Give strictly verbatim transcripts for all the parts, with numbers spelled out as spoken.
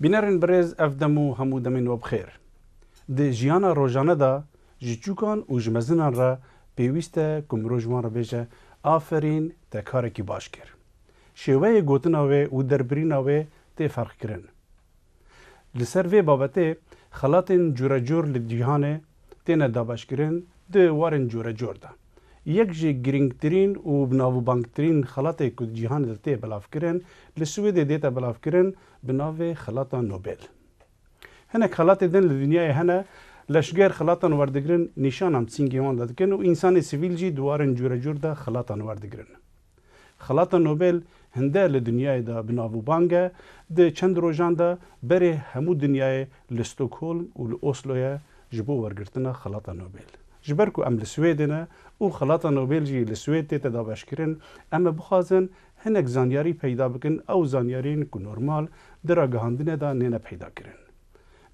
Bînerên birêz, ev dem û hemû demên we bi xêr. Di jiyana rojane de ji çûkan û ji mezinan re pêwîst e ku mirov ji wan re bêje, "Aferîn, te karekî baş kir." Şêweyê gotina wê û derbirîna wê tê ferqkirin. Li ser vê babetê xelatên curecur li cîhanê têne dabeşkirin di warên curecur de. Yek ji girîngtirîn û binavûbangtirîn xelatê ku di cîhanê de tê belavkirin, li Swêdê dête belavkirin bi navê Xelata Nobel. Hinek xelatê din li dinyayê hene, leşger xelatan werdigirin, nîşana mitsîngê wan de dikin û însanê sivîl jî di warên curecur de xelatan werdigirin. Xelata Nobel hinde li dinyayê de bi nav û bang e. Di çend rojan de berê hemû dinyayê li Stockholm û li Osloyê ji bo wergirtina Xelata Nobel. Ji ber ku em li Swêdê ne û Xelata Nobel jî li Swêd tête dabeşkirin, em ê bixwazin hinek zanyarî peyda bikin, ew zanyariyên ku normal di ragihandinê de nêne peyda kirin.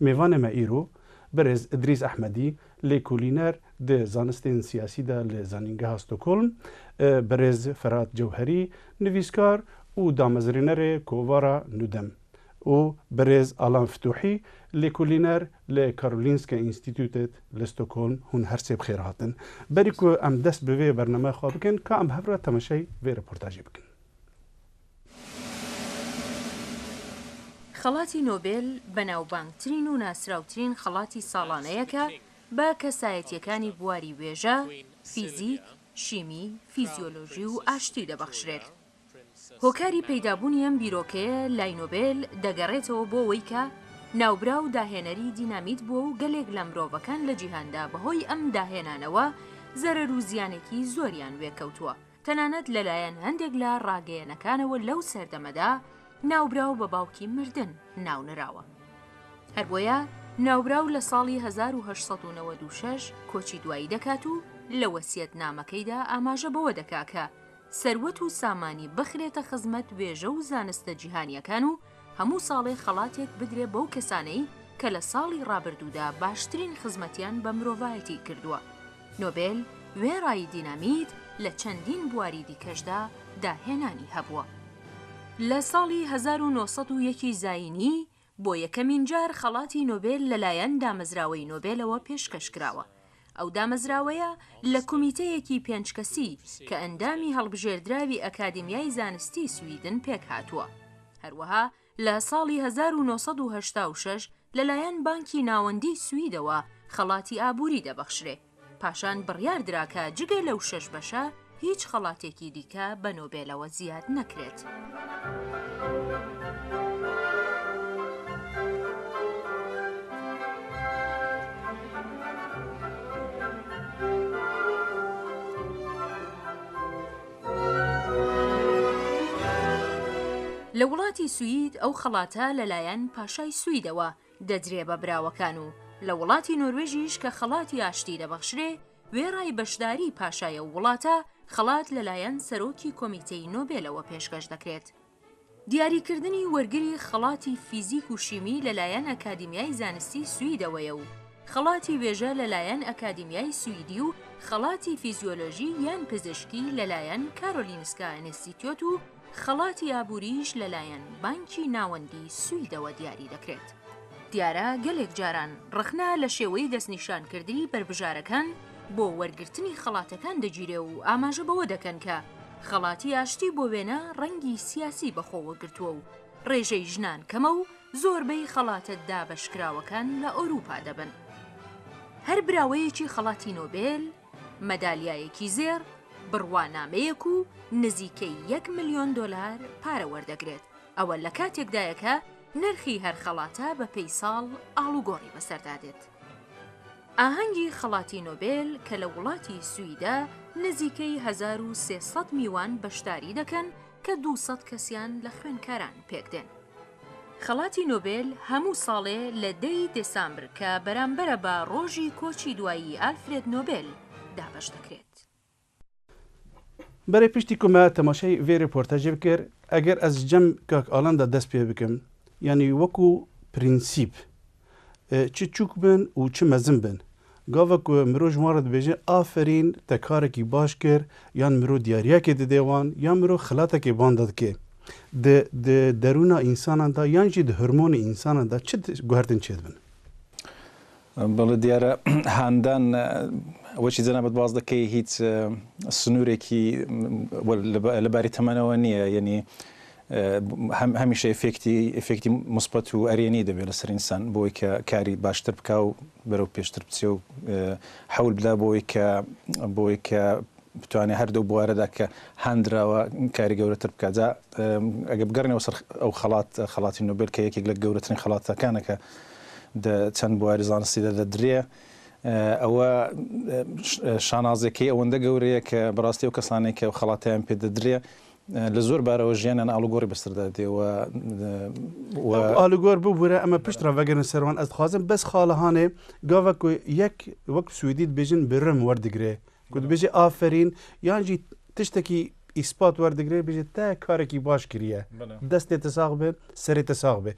Mêvanê me îro, birêz Idrîs Ehmedî, lêkolîner di zanistên siyasî de li Zanîngeha Stockholm, e, birêz Ferhat Cewherî, nivîskar û damezrênerê Kovara Nûdem, û birêz Alan Fituhî, lêkolîner li Karolinska Institutet li Stockholm, hûn her sê bi xêr hatin. Berî ku em dest bi vê bernameyê xwe bikin, ka em bi hev re temaşeyî vê reportajê bikin. خەڵاتی نۆبێل بەناوبانگترین و ناسراوترین خەڵاتی ساڵانەیە کە بە کەسایەتییەکانی بواری وێژە، فیزیک، شیمی، فیزیۆلۆژی و ئاشتی دەبەخشرێت. هۆکاری پەیدابوونی ئەم بیرۆکەیە لای نۆبێل دەگەڕێتەوە بۆ ئەوەی کە ناوبراو داهێنەری دینامیت بووە و گەلێک لە مرۆڤەکان لە جیهاندا بەهۆی ئەم داهێنانەوە زەرەر و زیانێکی زۆریان وێکەوتووە. تەنانەت لەلایەن هەندێک لە ڕاگەیەنەکانەوە لەو سەردەمەدا ناوبراو بە باوکی مردن ناونراوە. هەر بۆیە ناوبراو لە ساڵی هەزار و هەشت سەد و نەوەد و شەش کۆچی دوایی دەکات و لە وەسیەتنامەکەیدا ئاماژە بەوە دەکا کە سەروەت و سامانی بخرێتە خزمەت وێژە و زانستە جیهانییەکان و هەموو ساڵێ خەڵاتێک بدرێ بەو کەسانەی کە لە ساڵی ڕابردوودا باشترین خزمەتیان بە مرۆڤایەتی کردووە. نۆبێل وێڕای دینامیت لە چەندین بواری دیکەشدا داهێنانی هەبووە. لە ساڵی هەزار و نۆ سەد و یەکی زایینی بۆ یەکەمین جار خەڵاتی نۆبێل لەلایەن دامەزراوەی نۆبێلەوە پێشکەش کراوە. ئەو دامەزراوەیە لە کومیتەیەکی پێنج کەسی کە ئەندامی هەڵبژێردراوی ئەکادیمیای زانستی سویدن پێک هاتووە. هەروەها لە ساڵی هەزار و نۆ سەد و هەشتا و شەش لەلایەن بانکی ناوەندی سویدەوە خەڵاتی ئابووری دەبەخشرێ. پاشان بڕیار درا کە جگە لەو شەش بەشە هیچ خەڵاتێکی دیکە بە نۆبێلەوە زیاد نەکرێت. لە وڵاتی سوید ئەو خەڵاتە لەلایەن پاشای سویدەوە دەدرێ بە براوەکان و لە وڵاتی نۆروێژیش کە خەڵاتی ئاشتی دەبەخشرێ، وێڕای بەشداری پاشای ئەو وڵاتە، خەڵات لەلایەن سەرۆکی کۆمیتەی نۆبێلەوە پێشکەش دەکرێت. دیاریکردنی وەرگری خەڵاتی فیزیک و شیمی لەلایەن ئەکادیمیای زانستی سویدەوەیە و خەڵاتی وێژە لەلایەن ئەکادیمیای سویدی و خەڵاتی فیزیۆلۆژی یان پزیشکی لەلایەن کارۆلینسکا ئینستیتیۆت و خەڵاتی ئابووریش لەلایەن بانکی ناوەندی سویدەوە دیاری دەکرێت. دیارە گەلێک جاران ڕەخنە لە شێوەی دەستنیشانکردنی بەربژارەکان بۆ وەرگرتنی خەڵاتەکان دەگیرێ و ئاماژە بەوە دەکەن کە خەڵاتی ئاشتی بۆ وێنە ڕەنگی سیاسی بەخۆوە گرتووە و ڕێژەی ژنان کەمە و زۆربەی خەڵاتە دابەشکراوەکان لە ئەوروپا دەبن. هەر براوەیەکی خەڵاتی نۆبێل، مەدالیایەکی زێڕ، بڕوانامەیەک و نزیکەی یەک ملیۆن دۆلار پارە وەردەگرێت. ئەوە لە کاتێکدایە کە نرخی هەر خەڵاتە بە پێی ساڵ ئاڵوگۆڕی بەسەردا دێت. ئاهەنگی خەڵاتی نۆبێل کە لە وڵاتی سویدە نزیکەی هەزار و سێ سەد میوان بەشداری دەکەن کە دوو سەد کەسیان لە خوێنکاران پێکدێن. خەڵاتی نۆبێل هەموو ساڵێ لە دەی دێسامبر کە بەرامبەرە بە ڕۆژی کۆچی دوایی ئالفرێد نۆبێل دابەش دەکرێت. Berê piştî ku me temaşeyî vê reportajê bikir, eger ez ji cem kak Alan de dest pê bikim, yanî wekû prensîp, e, çi çûk bin û çi mezin bin, gava ku mirov ji wan re dibêje, "Aferîn, te karekî baş kir", yan mirov diyariyekê dide wan, yan mirov xelatekê ban de dike. Di, di derûna însanan de yan jî di hormonê însanan de çi di-, guhertin çêdibin? Belê diyar e, handan, e, weşî cenabet baz dike hîç, e, sinûrekî, m, wel, li ba-, li barî temenewe niye. Yanî, e, hem, hemîşe efektî, efektî musbet û erênî dibe li ser însan. Bo wê ke karî baştir bika û berov pêştir biçe û, e, hewl bida bo wê ke, bo wê ke bitwane her dew buware de ke handirawa karî gewretir bike. Ca, e, eger bigerîne ser ew xelat, xelatî Nobel ke yekê gelek gewretirîn xelatane ke di çend buwarî zanistî de de dirê, e, ew e, ş-, e, şanazekê ewende gewre ye ke bi rastî ew kesanê ke ew xelateyan pê de dirê, e, li zor barewe jiyanan alûgorî bi sir de dê we, e, we Alûgor bibûre, em ê pişt re vegerin ser wan. Ez dixwazim bes xala hanê, gava ku yek wek Swêdî dibêjin beröm werdigire. Ku dibêje aferîn, yan jî tiştekî îspat werdigire, bêje te karekî baş kiriye. Belê. Destê te sax be, serê te sax be.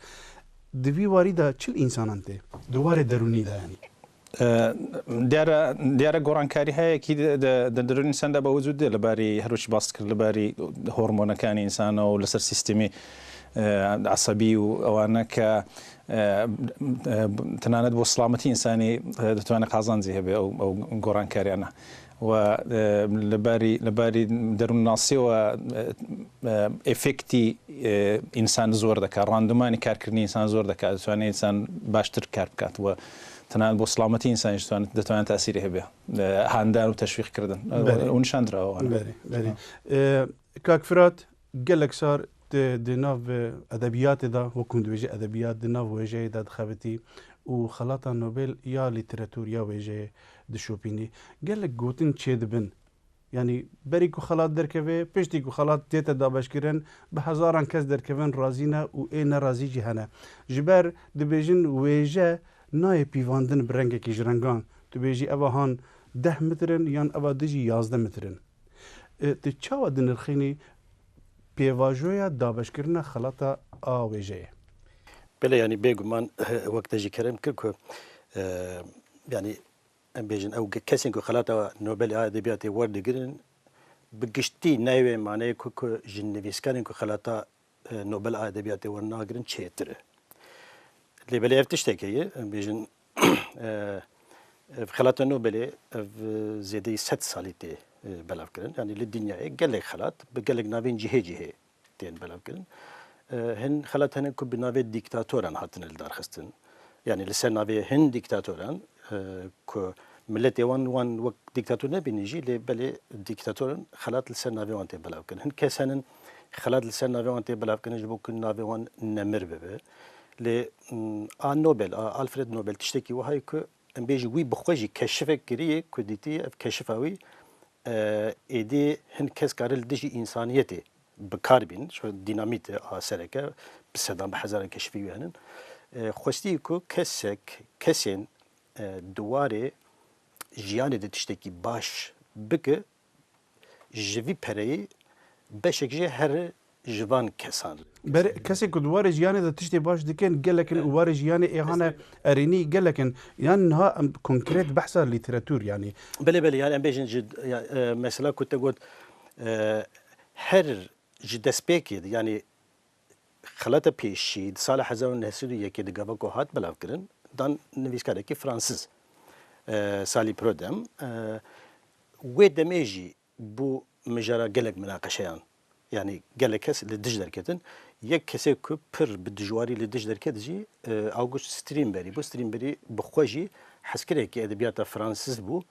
Di vî warî de çil însanan tê? Di warê derûnî de yanî. E, diyare, diyare gorankarî heye ki di, di, di derûn însan de bi wicûd de li barî her wekî bas kir, li barî hormonekanê însan û li ser sîstemî, e, esebî û ewane ke, e, e, tenanet bo selametî însanî, e, ditwane qazancî hebe ew, ew gorankariyane. Û, e, li barî, li barî derûnnasî û, e, e, efektî, e, însan zor dike, randimanî karkirinî însan zor dike, ditwane însan baştir kar bikat. Û tenanet bo selametî însan jî ditwane, ditwane tesîrê hebe. E, handan û teşwîq kirdin. E, Belê. Û nişan dira wan. Belê, belê. E, Kak Firat, gelek sar di, di nav, e, edebiyatê de, wek hûn dibêjin edebiyat, di nav wêjeyê de dixebitî û xelata Nobel ya lîteratûr ya wêjeyê dişopînî. Gelek gotin çêdibin. Yanî berî ku xelat derkeve, piştî ku xelat tête dabeşkirin, bi hezaran kes derkevin razî ne û ê nerazî jî hene. Ji ber dibêjin wêje nayê pîvandin bi rengekî ji rengan. Tu bêjî eva han deh metr in yan eva dijî yazdeh metr in. E, tu çawa dinirxînî pêvajoya dabeşkirina xelata a wêjeyê? Belê, yanî bêguman, wek te jî kerem kir ku, e, yanî em bêjin ew ge-, kesên ku xelata Nobelê a edebiyatê werdigirin, bi giştî nayê wê maneyê ku, ku ji nivîskarên ku xelata, e, Nobel a edebiyatê wernagirin çêtir e. Lê belê ev tiştekê ye, em bêjin, e, ev xelata Nobelê ev, e, zêdeyî sed salî tê, e, belavkirin. Yanî li dinyayê gelek xelat bi gelek navên cihê cihê tên belavkirin. E, hin xelat hene ku bi navê dîktatoran hatine lidarxistin. Yanî li ser navê hin dîktatoran, e, ku miletê wan, wan wek dîktator nebînin jî, lê belê dîktatoran xelat li ser navê wan tê belavkirin. Hin kes henin xelat li ser navê wan tê belavkirin ji bo ku navê wan nemir bibe. Lê, mm, a Nobel, a Alfred Nobel tiştekî wiha ye ku em bêjî wî bi xwe jî keşifek kiriye ku dîtiye ev keşifa wî, e, êdî hin kes kare li dijî însaniyetê bi kar bîn, ji dînamît a sereke, bi sedan, bi hezaran keşifî wî henin. E, xwestî ku kesek, kesên, e, di warê jiyanê de tiştekî baş bike, ji vî pereyî beşek jê here ji van kesan. Ber, kesê ku di warê jiyanê de tiştê baş dikin, gelek in û warê jiyanê ê hane erênî gelek in. Yan niha em konkret behsa lîteratûr, yanî. Belê, belê, yanî em bêjin ji, ya, e, mesela ku te got, e, her ji destpêkê de, yanî xelata pêşî di sala hezar û neh sed û yekê de gava ku hat belavkirin, dan nivîskarekî Fransiz, e, Salî Prodem, e, wê demê jî bû mijara gelek minaqeşeyan. Yanî gelek kes li dij derketin. Yek kesê ku pir bi dijwarî li dij derket jî, e, August Strindbergî bû. Strindbergî bi xwe jî hezkirekî edebiyata Fransiz bû.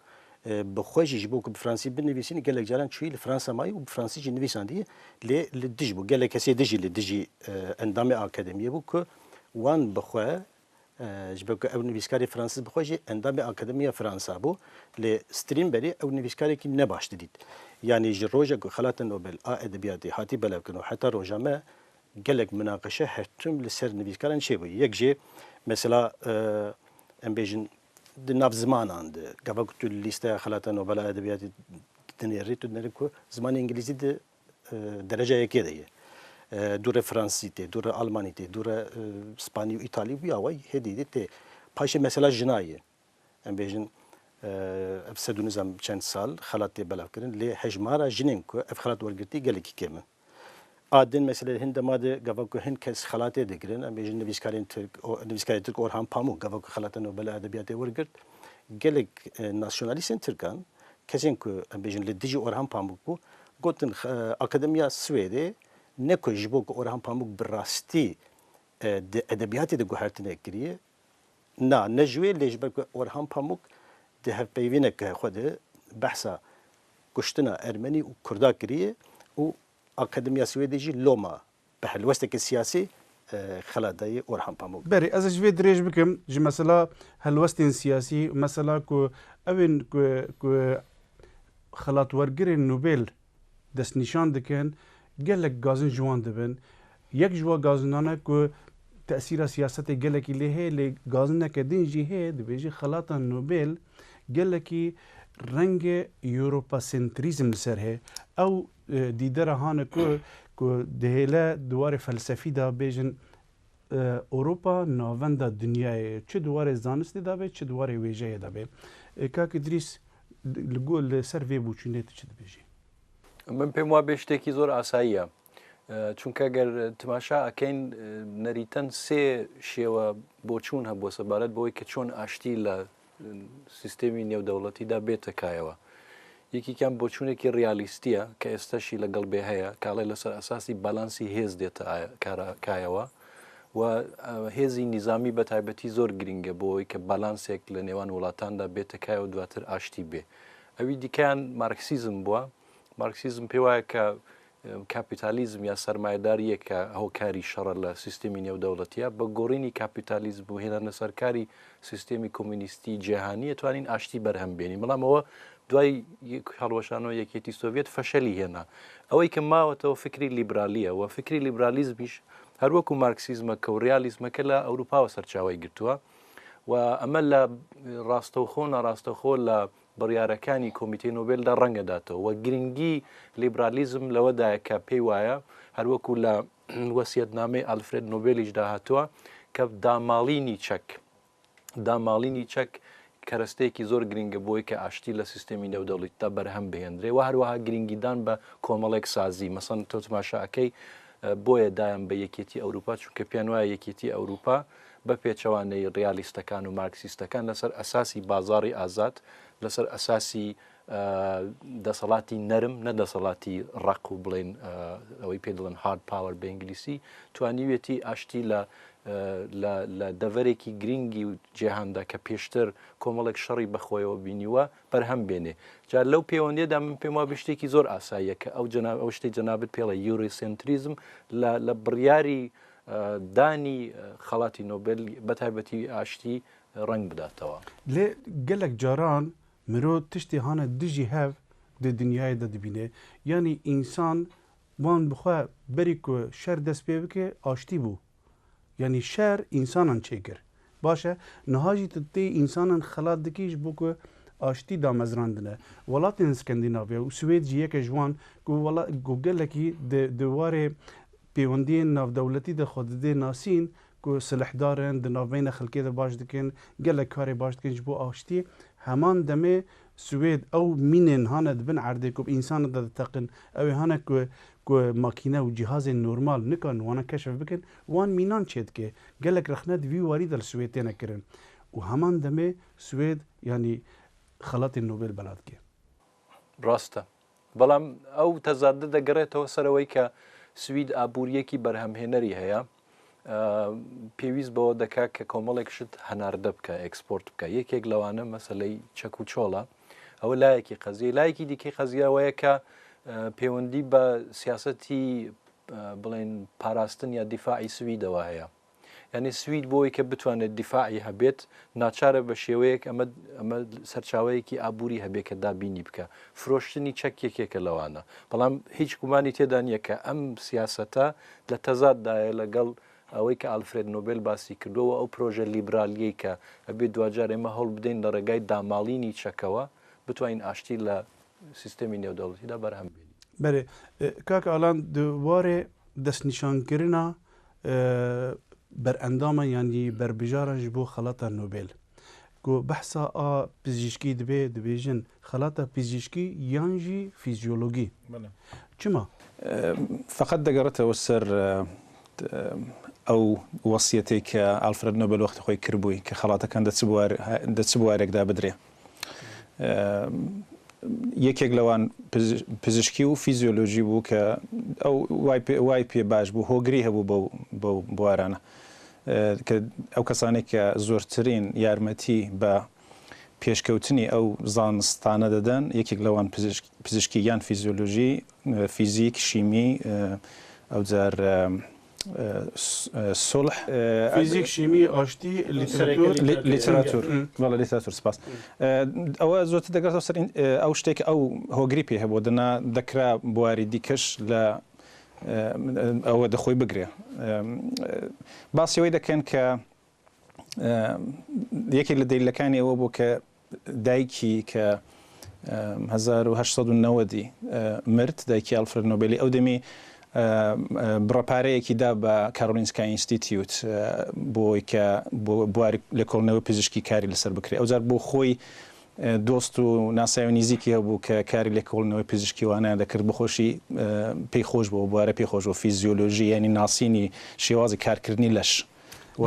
E, bi xwe jî ji bo ku bi Fransî binivîsîn, gelek caran çûyî li Fransa mayî û bi Fransî jî nivîsandiye. Lê li dij bû. Gelek kesê dij jî li dijî, e, endamê akademiyê bû ku wan bi xwe E, ji ber ku ew nivîskarê Fransiz bi xwe jî endamê Akademiya Fransa bû, lê Strindbergî ew nivîskarekî ne baş didît. Yanî ji roja ku Xelata Nobel a Edebiyatê hatî belavkirin û heta roja me gelek minaqeşe her tim li ser nivîskaran çêbûye. Yek jê mesela, e, em bêjin di nav zimanan de, gava ku tu li lîsteya Xelata Nobel a Edebiyatê dinêrî, tu dinêrî ku zimanê îngilîzî di e, dereca yekê de ye. E, dûre fransî tê, dûre almanî tê, dûre, e, spanî û îtalî û ya way hêdî dî tê. Paşê mesela jina ye. Em bêjin, e, ev sed û nizam çend sal xelat tê belavkirin, lê hejmara jinên ku ev xelat wergirtî gelekî kêm in. A din mesele hin dema de gava ku hin kes xelatê digirin, em bêjin nivîskarên Tirk, o, nivîskarê Tirk Orhan Pamuk, gava ku xelata Nobel a Edebiyatê wergirt, gelek, e, nasyonalîstên Tirkan, kesên ku em bêjin li dijî Orhan Pamuk bû, gotin, e, Akademiya Swêdê ne ku ji bo ku Orhan Pamuk bi rastî, e, di edebiyatê de guhertine kiriye, na, ne ji wê, lê ji ber ku Orhan Pamuk di hevpeyvîneke xwe de behsa kuştina Ermenî û Kurda kiriye û Akademiya Swêdê jî loma bi helwesteke siyasî, e, xelat dayê Orhan Pamuk. Berê, ez ji vê dirêj bikim, ji mesela helwestên siyasî, mesela ku ew ên ku, ku xelatwergirên Nobel destnîşan dikin, gelek gazin ji wan dibin. Yek ji wa gazinan e ku tesîra siyasetê gelekî lê heye, lê gazineke din jî heye, dibêjî xelata Nobel gelekî rengê Europasentrîzm li ser heye. Ew, e, dîdera hane ku, ku dihêle di warê felsefî de bêjin, e, Ewropa navenda dinyayê ye. Çi di warê zanistê de be, çi di warê wêjeyê de be. E, Kak Îdrîs, li go-, li ser vê boçûnê tu çi dibêjî? Min pê wa bê ştekî zor asayî ye. E, çunke eger timaşa ekeyn, e, nerîten sê şêwe boçûn hebû sebaret bo wê ke çon aştî li, e, sîstemî nêwdewletî de bête kayewa. Yekî kem boçûnekî realîstî ye, ke êsta jî li gel bê heye, ke alê li ser esasî balansî hêz dête aye-, kara-, kayewa. Û, e, hêzî nîzamî be taybetî zor girîng e bo wê ke balansek li nêwan welatan de bête kaye û duatir aştî bê. Ewî dîkeyan Marksîzm bû. Marksîzm pê waya ke, e, kapîtalîzm ya sermayedariyeke hokarî şer e li sîstemî nêwdewletî ye. Bi gorînî kapîtalîzm û hênane serkarî sîstemî komûnîstî cîhanî ye, twanîn aştî berhem bênî. Bela me we duay yek-, hewlweşana Yekêtî Sovyet feşelî hêna. Ew ê ke mawetewe fikrî lîberalî ye. We fikrî lîberalîzm jî her wekû Marksîzmeke û realîzmeke li Ewropa we serçaweyê girtuwe. We eme li rastewxo, narastew xwe li biryarekanî Komîteyê Nobel de renge datewe. We girîngî lîberalîzm li we daye ke pê waye, her wekû li wesiyetnameyê Alfred Nobelî jî de hatiye, ke damalînî çek, damalînî çek keresteyekî zor girîng e bo wê ke aştî li sîstemî newdewletî de berhem bihêndire. We her wiha girîngîdan be komelek sazî. Mesela tu timaşa ekey, e, boye dayem be Yekêtî Ewropa, çunke piyan waya Yekêtî Ewropa be pêçewaneyî realîstekan û marksîstekan li ser esasî bazarî azad, li ser esasî, e, deselatî nerm, ne deselatî req û bilên, e, ewî pê dilin hard power bi îngilîsî, twanî wêtî aştî li, e, li, li deverekî girîngî cîhan de ke pêştir komelek şerî bi xwe ye bînî we, berhem bênê. Ca lew pêwendiyê de min pê ma bi ştekî zor asayî ye ke ew cena-, ew ştê cenabit pê re Eurocentrîzm li, li biryarî, e, danî, e, xelatî Nobel, bi taybetî aştî, e, reng bidatewa. Lê gelek caran mirov tiştê hane dijî hev di dinyayê de dibîne. Yanî însan wan bi xwe berî ku şer dest pê bike, aştî bû. Yanî şer însanan çêkir. Baş e, niha jî tu tê însanan xelat dikî ji bo ku aştî damezrandine. Welatên Skandînavya û Swêd jî yeke ji wan ku wela-, ku gelekî di, di warê pêwendiyên navdewletî de xwe didê nasîn ku silehdar in, di navbeyna xelkê de baş dikin, gelek karê baş dikin ji bo aştî. Heman demê Swêd ew mînên hane di bin erdê ku bi însanan de diteqin, ew ê hane ku, ku makîne û cîhazên normal nikan wana keşf bikin, wan mînan çêdike. Gelek rexne di vî warî de li Swêd têne kirin. Û heman demê Swêd, yanî xelatên Nobel bela dike. Rast e. Belam ew tezade de geretewe ser ewey ke Swîd aboriyekî berhemhênerî heye. E, pêwîst be we deke ke komelek şit henarde bike, eksport bike. Yekek lewane meseley çek û çol e. Ew layekî qeziyê. Layekî dîkê qeziya we ye ke, e, pêwendî be siyasetî, e, bilên parastin ya dîfaî Swîd ewe heye. Yanî Swîd bo wê ke bitwane dîfaî hebêt, naçar e bi şêweyek eme, eme serçaweyekî aborî hebê ke dabînî bike. Firoştinî çek yekeke lewan e. Belam hîç gumanî tê de niye ke em siyaseta li tezad daye legel ewey ke Alfred Nobel basî kirdo û ew proje lîberaliyê ke ebê duacarê me hewl bidên li regay damalînî çekewe, bitwanîn aştî li sîstemî nêwdewletî de berhem bênî. Belê, e, kak Alan, di warê destnîşankirina, e, berendaman yanî berbijaran ji bo xelata Nobel, ku behsa a pizîşkî dibe, dibêjin xelata pizîşkî yan jî fîzyologî. Belê. Çima? فقط دەگەڕێتەوە سەر ئەو وەسیەتەی کە ئالفرێد نۆبێل وەختی خۆی کردبووی کە خەڵاتەکان دە چ بوارێکدا بدرێ. یەکێک لەوان پزیشکی و فیزیۆلۆژی بوو کە ئەو وای پێ باش بوو، هۆگری هەبوو بەو بوارانە کە ئەو کەسانێک کە زۆرترین یارمەتی بە پێشکەوتنی ئەو زانستانە دەدەن، یەکێک لەوان پزیشکی یان فیزیۆلۆژی، فیزیک، شیمی، ئەوجار سوڵح، فیزیک، شیمی، ئاشتی، لیتراتور. لیتراتور، بەڵێ، لیتراتور، سپاس. ئەوە زۆرتر دەگەڕێتەوە سەر ئەو شتێک ئەو هۆگری پێ هەبوو، دەنا دەکرا بواری دیکەش لە ئەوە دەخۆی بگرێ. باسی ئەوەی دەکەن کە یەکێک لە دەلیلەکانی ئەوە بوو کە دایکی کە هەزار و هەشت سەد و نەوەدی مرد، دایکی ئالفرێد نۆبێلی، ئەو دەمی بڕەپارەیەکی دا بە کارۆلینسکا ئینستیتیوت بۆی کە بۆ بواری لێکۆڵینەوەی پزیشکی کاری لەسەر بکرێ. ئەوجار بۆ خۆی دۆست و ناسیاوی نزیکی هەبوو کە کاری لێکۆڵینەوەی پزیشکی وانەیان دەکرد، بخۆشی پێی خۆش بوو، بوارە پێی خۆش بوو، فیزیۆلۆژی، یعنی ناسینی شێوازی کارکردنی لەش و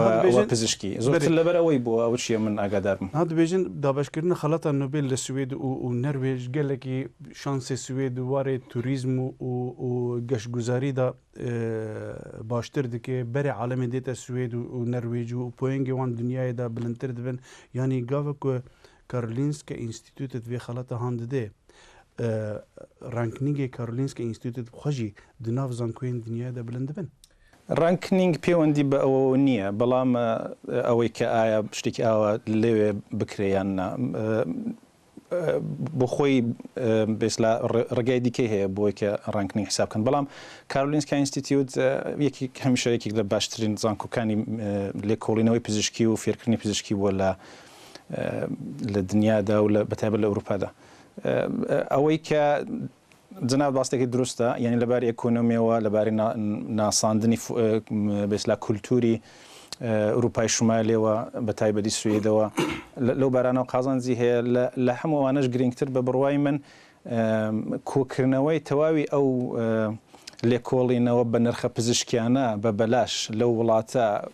پزیشکی. زۆرتر لەبەر ئەوەی بوو ئەو چیە من ئاگادار بم. ها دەبێژن دابەشکردنە خەڵاتە نۆبێل لە سوێد و نەروێژ گەلێکی شانسێ سوێد و وارێ توریزم و گەشتگوزاریدا باشتر دکێ، بەرێ عالەمێ دێتە سوێد و نەروێج و پۆینگێ وان دنیایێدا بلندتر دبن. یانی گاوە کو کارلینسکە ئینستیتوتت vê xelata han didê, rankinîngê Karolinska Înstîtût bi xwe jî di nav zankoyên dinyayê de bilind dibin. Rankining pêwendî bi ew niye, belam e, ewê ke aya ştekî awa lê wê bikirê yan na. E, e, bi xwe, e, bêsla re-, regeyê dîkê heye bo ke rankining hesab kin. Belam Karolinska Institute, e, yekî, hemişe yekî li baştirîn zankokanî, e, lêkolînewê pizişkî û fêrkirinê pizişkî bû li, e, li dinya de û li, bi taybet li Ewropa de. E, e, ewê ke Cinav bastekî dirust e, yanî li barî ekonomiyê we, li barî na-, nasandinî f-, e, m-, bêsla kulturî, e, Ewropayê Şimalê we, bi taybetî Swêdê we. Li, li barana qazancî heye, li, li hemû wana ji girîngtir bi birwayî min, e, kokirinewey tewawî ew, e, lêkolînewe bi nirxe pizişkiyane, be belaş, lew wilata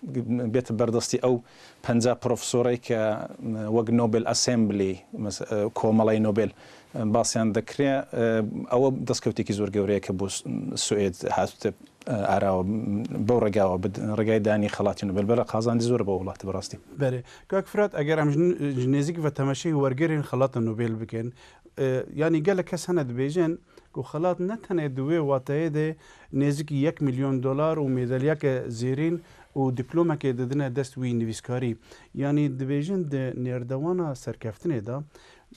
bête berdestî ew penca profesorê ke, e, wek Nobel Assembly, mes-, e, Komeleyê Nobel, e, basiyan dekirê, e, ew destkeftîkî zor gewre ye ke bo S-, Swêd hatibte, e, arawa, bew regawa, bi regayê danî xelatî Nobel. Bere qazandî zor e bo welatî bi rastî. Berê. Kak Firat, eger em ji n-, ji nêzîk ve temeşeyê wergerên xelata Nobel bikin, e, yanî gelek kes hene dibêjin ku xelat ne tenê di wê wateyê de nêzîkî yek milyon dolar û madalyake zêrîn û diplomeke didine dest wî nivîskarî. Yanî dibêjin di nêrdewana serkeftinê de,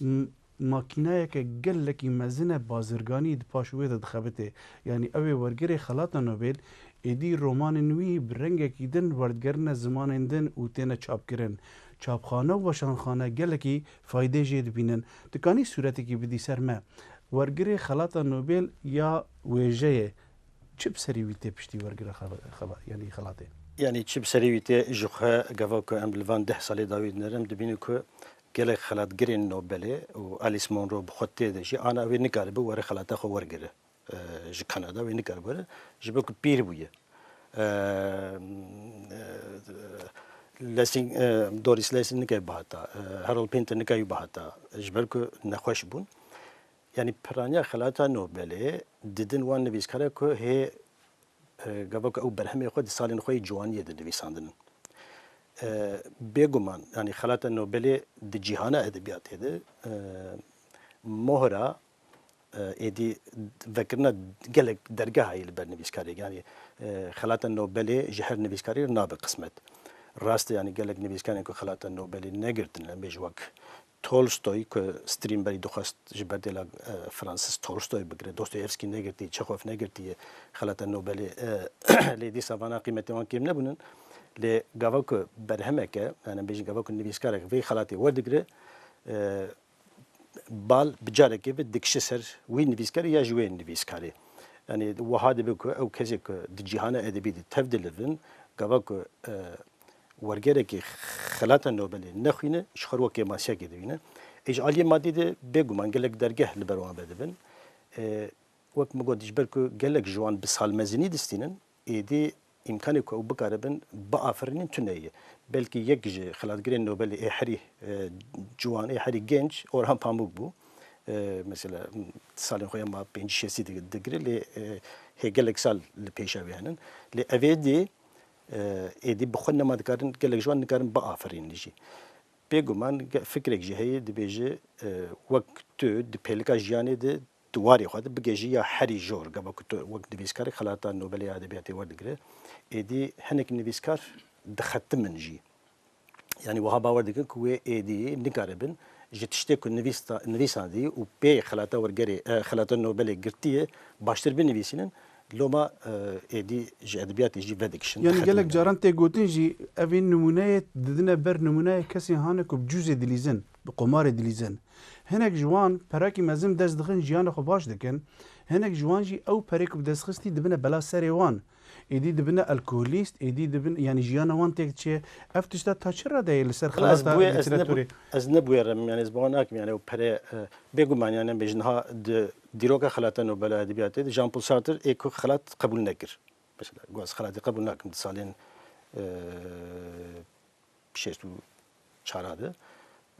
m-, makînayeke gelekî mezin e bazirganî di paş wê de dixebitê. Yanî ew ê wergerê xelata Nobel êdî romanên wî bi rengekî din werdigerine zimanên din û têne çapkirin. Çapxane û weşanxane gelekî faydê jê dibînin. Dikanî sûretekî bidî ser me? Wergirê xelata Nobel ya wêjeyê çi bi serî wî tê piştî wergirê xela-, xela-, yanî xelatê? Yanî çi bi serî wî tê, ji xwe gava ku em li van deh salê dawî dinerin, dibînin ku gelek xelatgirên Nobelê û Alice Munro bi xwe tê de jî, ana wê nikaribe were xelata xwe wergire. E, ji Kanada wê nikaribe were, ji ber ku pîr bûye. E, e, Lessing, e, Doris Lessing nikaribe bihata, e, Harold Pinter nikaribe bihata, ji ber ku nexweş bûn. Yanî piraniya xelata Nobelê didin wan nivîskara ku hê, e, gava ku ew berhemê xwe di salên xwe yê ciwaniyê de nivîsandin. E, bêguman, yanî xelata Nobelê di cîhana edebiyatê de, e, mohra, e, êdî vekirina gelek dergeha ye li ber nivîskarê. Yanî, e, xelata Nobelê ji her nivîskarê re nabe qismet. Rast e, yanî gelek nivîskarên ku xelata Nobelê negirtin, em bêjin wek Tolstoy ku Strindberg dixwest ji ber dêla, e, Francis Tolstoy bigire, Dostoyevskî negirtî, Çexov negirtiye xelata Nobelê, e, lê dîsa vana qîmetê wan kêm nebûnin. Lê gava ku berhemeke, yani bêjin gava ku nivîskarek vê xelatê werdigire, e, bal bi carekê ve dikişe ser wî nivîskarê ya ji wê nivîskarê. Yani wiha dibe ku ew kesê ku di cîhana edebî de tev dilivin, gava ku, e, wergerekî xelata Nobelê nexwîne, ji xwe wek kêmasiyekê dibîne. Ê ji aliyê madî de bêguman gelek dergeh li ber wan vedibin. E, Wek min got, ji ber ku gelek ji wan bi salmezinî distînin, êdî îmkanê ku ew bikaribin biafirînin tune ye. Belkî yek ji xelatgirên Nobelê ê herî, e, ciwan, ê herî genc Orhan Pamuk bû. E, mesela, salên xwe ya ma pêncî şêstî dig-, digire, lê, e, hê gelek sal li pêşa wê henin. Lê ev êdî, e, êdî bi xwe nema dikarin, gelek ji wan nikarin biafirînin jî. Bêguman ge-, fikrek jî heye, dibêje, e, wek tu di pêlika jiyanê de di warê xwe de bigihîjî ya herî jor, gava ku tu wek nivîskarek xelata Nobelê ya Edebiyatê werdigire, êdî hinek nivîskar dixetimin jî. Yanî wiha bawer dikin ku wê êdî nikaribin ji tiştê ku nivîsta-, nivîsandî û pê xelata wergerê, e, xelata Nobelê girtiye baştir binivîsînin, loma, e, êdî ji edebiyatê jî vedikişin, Yanî dixetimin. Gelek caran tê gotin jî, evên nimûneyê didine ber nimûneyê kesên hane ku bi cûzê dilîzin, bi qomarê dilîzin. Hinek ji wan perekî mezin dest dixin, jiyana xwe baş dikin. Hinek ji wan jî ew perê ku bi dest xistî dibine bela serê wan. Êdî dibine alkolîst, êdî dibin, yanî jiyana wan têk diçe. Ev tişta ta çi radeyê li ser Wala ez xelata bûye-, ez lîteratûrê? Nebû-, ez nebûyerim, yanî ez bawer nakim, yanî ew pere, e, bêguman, yanî em bêjin ha di dîroka xelata Nobela Edebiyatê de Jean-Paul Sartre ê ku xelat qebûl nekir. Mesela, got, ez xelatê qebûl nakim di salên, e, şêst û çar de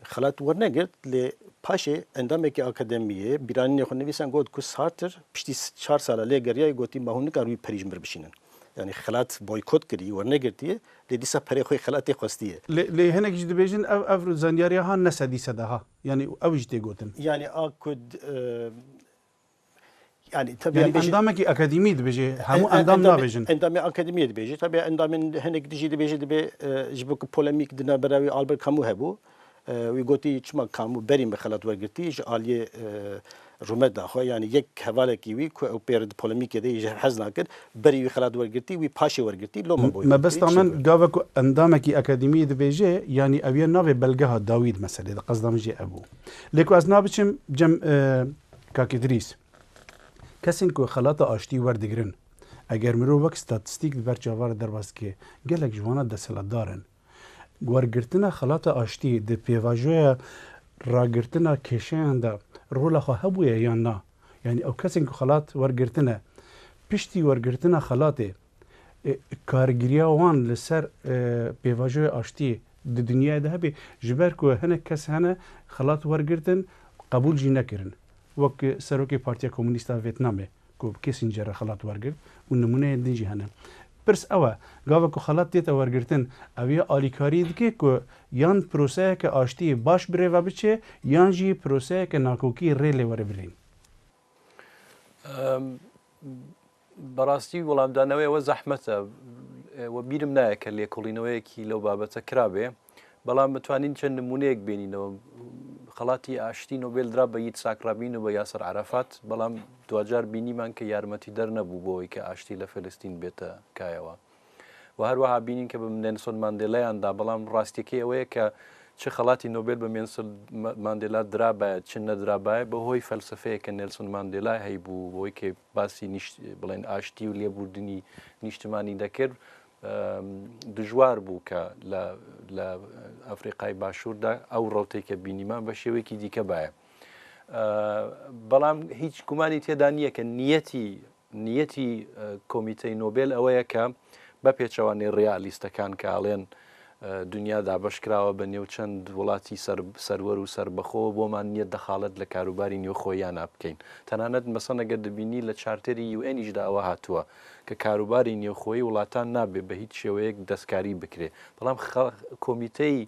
xelat wernegirt, lê paşê endamekî akademiyê bîranînê xwe nivîsand, got ku Sartre piştî s-, çar sala lê geriyayê, gotî, ma hûn nikarin wî perî ji mir bişînin. Yanî xelat boykot kirî, wernegirtiye, lê dîsa perê xwe xelatê xwestiye. Lê, lê hinek jî dibêjin ev, ev zanyariya han ne sedî seda ha. Yanî ew jî tê gotin. Yanî a ku d-, e, Yanî, tabii, Yanî em bêjin endamekî akademî dibêje, hemû en-, en-, endam endamê, nabêjin. Endamê akademiyê dibêje. Tabii endamên hinek dijî dibêje, dibê, e, ji bo ku polemîk di navbera wî Albert Camus hebû. E, wî gotî, çima Camus berî min xelat wergirtî ji aliyê, e, rûmeta xwe, yanî yek hevalekî wî ku ew pê re di polemîkê de jî hez nakir, berî wî xelat wergirtî, wî paşê wergirtî, loma boykot kirî. Mebesta min, gava ku endamekî akademiyê dibêje, yanî ew ye navê belgeha dawî di meselê de, qezda min jê ev bû. Lê ku ez nabiçim cem, e, Kak Îdrîs. Kesên ku xelata aştî werdigirin, eger mirov wek statistîk di ber çavan re derbas dike, gelek ji wana desthilatdar in. Wergirtina xelata aştî di pêvajoya ragirtina kêşeyan de rola xwe hebûye yan na? Yanî ew kesên ku xelat wergirtine, piştî wergirtina xelatê, e, kargiriya wan li ser, e, pêvajoya aştiyê di dinyayê de hebe, ji ber ku hinek kes hene xelat wergirtin, qebûl jî nekirin. Wek Serokê Partiya Komûnîst a Vêtnamê ku bi Kissinger re xelat wergirt û nimûneyên din jî hene. Pirs ew e, gava ku xelat tête wergirtin, ew ya alîkariyê dike ku yan proseyeke aştiyê baş bi rê ve biçe, yan jî proseyeke nakokî rê lê were birîn. Em, بەڕاستی وەڵامدانەوەی ئەوە زەحمەتە. وە بیرم نایە کە لێکۆڵینەوەیەکی لەو بابەتە کرابێ، بەڵام بتوانین چەند نمونەیەک بێنینەوە. خەڵاتی ئاشتی نۆبێل درا بە ییتساک ڕابین و بە یاسەر عەرەفات، بەڵام دواجار بینیمان کە یارمەتیدەر نەبوو بۆ ئەوەی کە ئاشتی لە فەلستین بێتە کایەوە. و هەروەها بینین کە بە نێلسۆن ماندێلایان دا، بەڵام ڕاستیەکەی ئەوەیە کە چ خەڵاتی نۆبێل بە مێنسل-، مە-، ماندێلا درابایە، چ نەدرابایە، بە هۆی فەلسفەیەکە نێلسۆن ماندێلا هەیبوو، بۆی کە باسی نیشت-، بڵێن ئاشتی و لێبوردنی نیشتمانی دەکرد، ئەم، دژوار بوو کە لە، لە ئەفریقای باشووردا ئەو ڕەوتەی کە بینیمان بە شێوەیەکی دیکە بایە. ئە، بەڵام هیچ گومانی تێدا نییە کە نیەتی نیەتی، ئە، کۆمیتەی نۆبێل ئەوەیە کە بە پێچەوانەی ڕیالیستەکان کە ئەڵێن، ئە، دنیا دابەش کراوە بە نێو چەند وڵاتی سەر-، سەروەر و سەربەخۆوە، بۆمان نییە دەخاڵەت لە کاروباری نێوخۆییانا بکەین. تەنانەت مەسەن ئەگەر دەبینی لە چارتەری یو ئێنیشدا ئەوە هاتووە کە کاروباری نێوخۆیی وڵاتان نابێ بە هیچ شێوەیەک دەستکاری بکرێ. بەڵام خە-، کۆمیتەی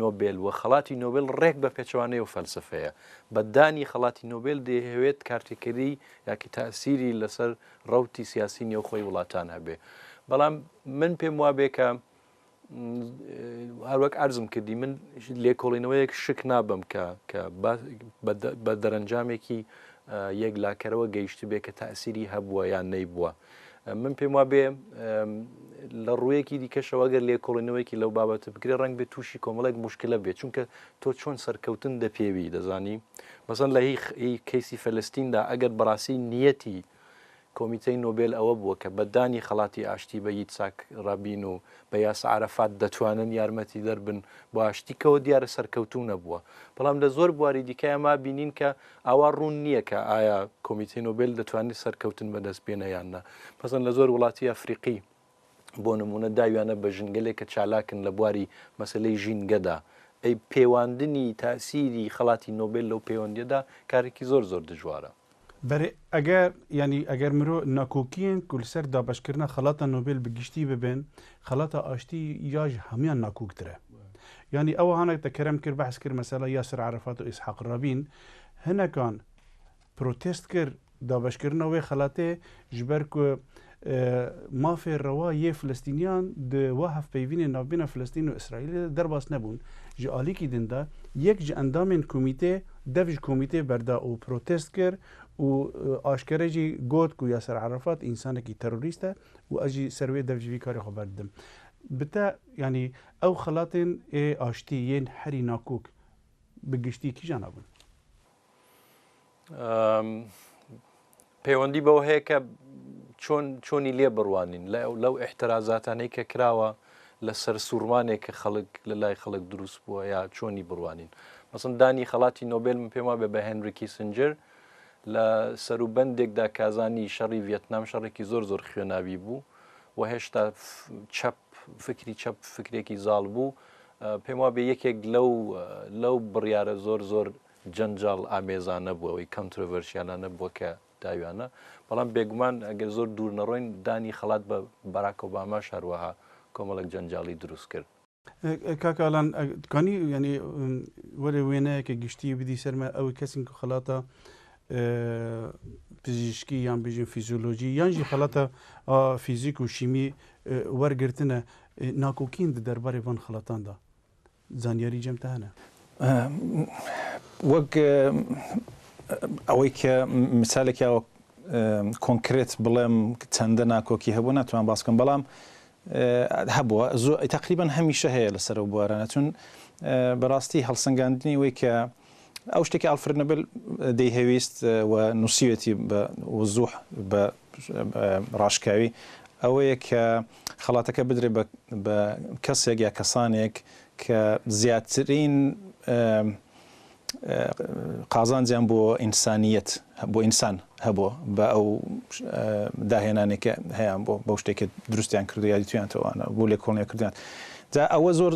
نۆبێل و خەڵاتی نۆبێل ڕێک بە پێچەوانەی و فەلسفەیە. بە دانی خەڵاتی نۆبێل دەیهەوێت کارتێکەری یاکی تاسیری لەسەر ڕەوتی سیاسی نێوخۆی وڵاتان هەبێ. بەڵام من پێم وابێ کە، م، هەروەک عەرزم کردی، من لێکۆڵینەوەیەک شک نابم کە، کە بە، بە دە-، بە دەرەنجامێکی، ئە، یەکلاکەرەوە گەیشتبێ کە تاسیری هەبووە یان نەیبووە. من پێم وابێ، ئەم، لە ڕوویەکی دیکەشەوە ئەگەر لێکۆڵینەوەیەکی لەو بابەتە بکرێ، ڕەنگ بێ تووشی کۆمەڵێک موشکلە بێ، چونکە تۆ چۆن سەرکەوتن دەپێوی، دەزانی؟ مەسەن لە هی خ-، هی کەیسی فەلستیندا ئەگەر بەڕاستی نیەتی کۆمیتەی نۆبێل ئەوە بووە کە بە دانی خەڵاتی ئاشتی بە ییتساک ڕابین و بە یاسە عەرەفات دەتوانن یارمەتیدەر بن بۆ ئاشتی، کەەوە دیارە سەرکەوتوو نەبووە. بەڵام لە زۆر بواری دیکە ئەمە بینین کە ئاوا ڕوون نییە کە ئایا کۆمیتەی نۆبێل دەتوانێت سەرکەوتن بەدەست بێنە یان نە. مەسەن لە زۆر وڵاتی ئەفریقی بۆ نمونە داویانە بە ژنگەلێک کە چالاکن لە بواری مەسلەی ژینگەدا. ئەی پێواندنی تاسیری خەڵاتی نۆبێل لەو پەیوەندیەدا کارێکی زۆر زۆر دژوارە. Berê eger, yanî eger mirov nakokiyên ku li ser dabeşkirina xelata Nobel bi giştî bibin, xelata aştî ya ji hemiyan nakoktir e. Yanî ew hanek te kerem kir, behs kir mesela Yasir Arafat û Îshak Rabîn. Hinekan protest kir dabeşkirina wê xelatê, ji ber ku, e, mafê rewa yê Filistîniyan di wa hevpeyvînê navbêna Filistîn û Îsraîlê de derbas nebûn. Ji alîkî din de yek ji endamên komîtê dev ji komîtê berda û protest kir û, e, aşkere jî got ku Yasir Arafat însanekî terorîst e û ez jî ser wê dev ji vî karê xwe berdidim. Bi te, yanî ew xelatên ê aştî yên herî nakok bi giştî kîjan hebûn? ئەم، پەیوەندی بەوە هەیە کە چۆن، چۆنی لێ بڕوانین لە، لەو ئیحترازاتانەی کە کراوە لە سەر سوورمانێک کە خەڵک، لە لای خەڵک دروست بووە، یا چۆنی بڕوانین. مەسەن دانی خەڵاتی نۆبێل من پێم وابێ بە هێنری کیسنجر لە سەروبەندێکدا کازانی شەڕی ڤیەتنام، شەڕێکی زۆر زۆر خوێناوی بوو و هێشتا ف-، چەپ، فکری چەپ فکرێکی زاڵ بوو. ئە، پێم وابێ یەکێک لەو، ئە، لەو بڕیارە زۆر زۆر جەنجاڵ ئامێزانە بووە، ئەوەی کۆنترۆڤەرشیالانە بووە کە داویانە. بەڵام بێگومان ئەگەر زۆر دوور نەڕۆین، دانی خەڵات بە بەراک ئۆباماش هەروەها کۆمەڵێک جەنجاڵی دروست کرد. E, e, Kak Alan, e, dikanî, yanî, em, were wêneyeke giştî bidî ser me, ew kesên ku xelata, e, pizîşkî yan bêjin fîzyolojî yan jî xelata, a, fîzîk û şîmî, e, wergirtine, e, nakokiyên di derbarê van xelatan de zanyarî cem te hene? E, wek, e, ئەوەی کە مثالێکی ئەوە، ئە، کۆنکرێت بڵێم چەندە ناکۆکی هەبوو، ناتوان باس بکەم، بەڵام، ئە، هەبووە. زۆ-، تقریباً هەمیشە هەیە لەسەر ئەو بوارانە، چون، ئە، بەڕاستی هەڵسەنگاندنی ئەوەی کە ئەو شتێکی ئالفرد نۆبل دەیهەویست، ئە، و نووسیوێتی بە وزوح، بە، ئە، ڕاشکاوی، ئەوەیە کە خەڵاتەکە بدرێ بە، بە کەسێک یا کەسانێک کە زیاترین، ئە، ئە، قازانجیان بۆ ئینسانیەت، بۆ ئینسان هەبوو، بە ئەو، ئە، داهێنانێکە هەیان بۆ، بەو شتێکە دروستیان کردو یا دیتویانەوەوانە بۆ لێکۆڵنیە کردیان. جا ئەوە زۆر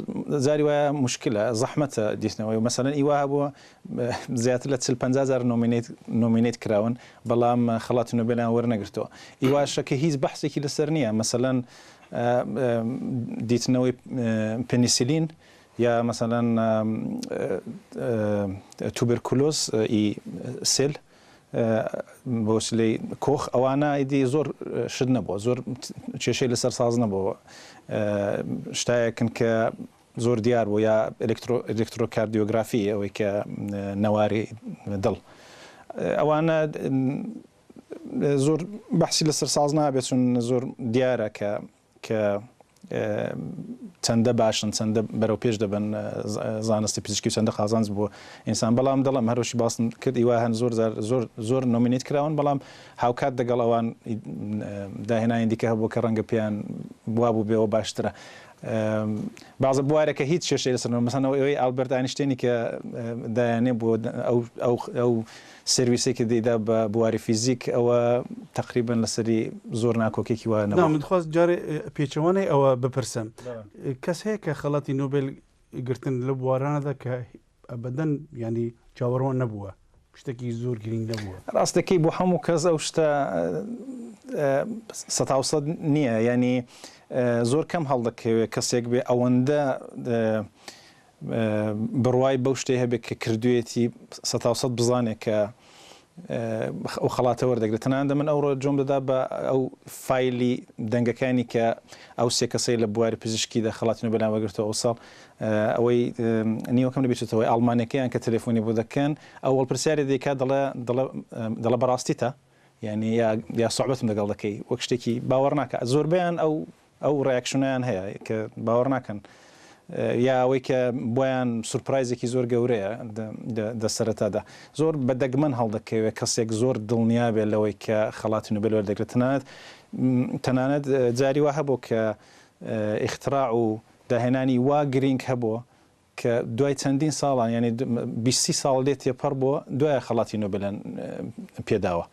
جاری وایە مشکلە، زەحمەتە دیتنەوەی. مەسەلەن ئیوا هەبووە، ئە، زیاتر لە چل پەنجا جار نۆمینەیت، نۆمینەیت کراون، بەڵام خەڵاتی نۆبێلیان وەرنەگرتەوە. ئیواشە کە هیچ بەحسێکی لەسەر نییە. مەسەلەن، ئە، ئە، دیتنەوەی، ئە، پێنیسیلین، یا مەسەلەن، ئە، ئە، ئە، توبرکلۆز، ئە، ئی سێل، ئە، بۆ سلەی کۆخ، ئەوانە ئیدی زۆر، ئە، شت نەبووە، زۆر کێشەی لەسەر ساز نەبووە. ئە، شتایەکن کە زۆر دیار بوو، یا ئەلکترۆ-، ئەلکترۆکاردیۆگرافی، ئەوەی کە، ئە، نەواری دڵ. ئە، ئەوانە، ئە، زۆر بەحسی لەسەر ساز نابێت، چون زۆر دیارە کە کە، ئە، چەندە باشن، چەندە بەرەو پێش دەبن، ئە، ز-، زانستی پزیشکی و چەندە قازانج بۆ ئینسان. بەڵام دەڵێم، هەروەشی باستن کرد، ئیوا هەن زۆر زار، زۆر، زۆر نۆمینیت کراون، بەڵام هاوکات دەگەڵ ئەوان، ئە، داهێنانی دیکە هەبوو کە ڕەنگە پێیان وابوو بێەوە باشترە. ئە، بازە بوارەکە هیچ کێشەی لەسەر نەبوو. مەسەلەن ئەوەی ئالبەرت ئاینشتێنی کە، ئە، دایانێ بۆ ئەو، ئەو، ئەو سرویسێکی دەیدا بە بواری فیزیک، ئەوە تقریباً لەسەری زۆر ناکۆکێکی وایە نەبوو. نا، من دخواست جارێ، ئە، پێچەوانەی ئەوە بپرسم. ئە، کەس هەیە کە خەڵاتی نۆبێل گرتن لە بوارانەدا کە ئەبەدەن، یعنی، چاوەڕوان نەبووە؟ شتێکی زۆر گرنگ نەبووە؟ ڕاستەکەی بۆ هەموو کەس ئەو شتە، ئە، ئە، سەد و سەد نییە. یعنی، ئە، زۆر کەم هەڵدەکەوێت کەسێک بێ ئەوەندە، ئە، ئە، بڕوای بەو شتەی هەبێت کە کردوویەتی سەد و سەد بزانێت کە، ئە، ئەو خەڵاتە وەردەگرێت. تەنانەت من ئەوڕۆ جۆم دەدا بە ئەو فایلی دەنگەکانی کە ئەو سێ کەسەی لە بواری پزیشکیدا خەڵاتی نۆبێلیان وەرگرتووە ئەو ساڵ، ئە، ئەوەی، ئە، نیوەکەم لەبیرچێتەوەی ئاڵمانیەکەیان کە تەلەفۆنی بۆ دەکەن، ئەو وەڵپرسیاری دەیکات، دەڵێ، دەڵێ، ئە، دەڵێ بەڕاستیتە؟ یعنی یا، یا سوعبەتم دەگەڵ دەکەی، وەک شتێکی باوەڕ ناکە. زۆربەیان ئەو، ئەو ڕیاکشنیان هەیە کە باوەڕ ناکەن. یا ئەوەی کە بۆیان سورپرایزێکی زۆر گەورەیە دە سەرەتادا. زۆر بە دەگمەن هەڵدەکەوێت کەسێک زۆر دڵنیا بێت لەوەی کە خەڵاتی نوبێل وەردەگرێت. تەنانەت تەنانەت جاری وا هەبوو کە ئیختراع و داهێنانی وا گرینگ هەبوو کە دوای چەندین ساڵان، یعنی بیستی ساڵ لێ تێپەڕ بووە، دوای خەڵاتی نوبێلان پێداوە.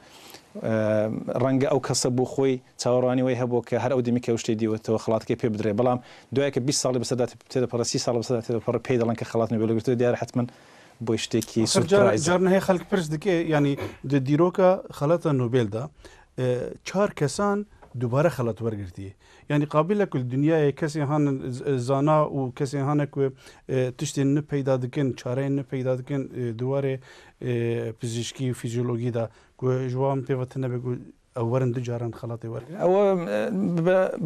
ڕەنگە ئەو کەسە بۆ خۆی چاوەڕوانی وی هەبوو کە هەر ئەو دەمی کە ئەو شتەی دیوەتەوە خەڵاتەکەی پێ بدرێ، بەڵام دوای کە بیست ساڵی بەسەردا تێدەپەڕێ، سی ساڵ بەسەردا تێدەپەڕێ، پێی دەڵێن کە خەڵات نوبێل وەرگرتووە، دیارە حتمەن بۆی شتێکی سورپرایزە. جار نەهەیە خەڵک پرس دکێ، یعنی دە دیرۆکە خەڵەتە نوبێلدا، ئێ، چار کەسان دووبارە خەڵەت وەرگرتیە. یعنی قابلە کو دنیایê kesên hane zana û kesên hane ku, e, tiştên ne peyda dikin, çareyên ne peyda dikin, e, di warê, e, pizîşkî û fîzyologî de ku ji wan pê ve tune be ku ew werin du caran xelatê wergirin. ئەوە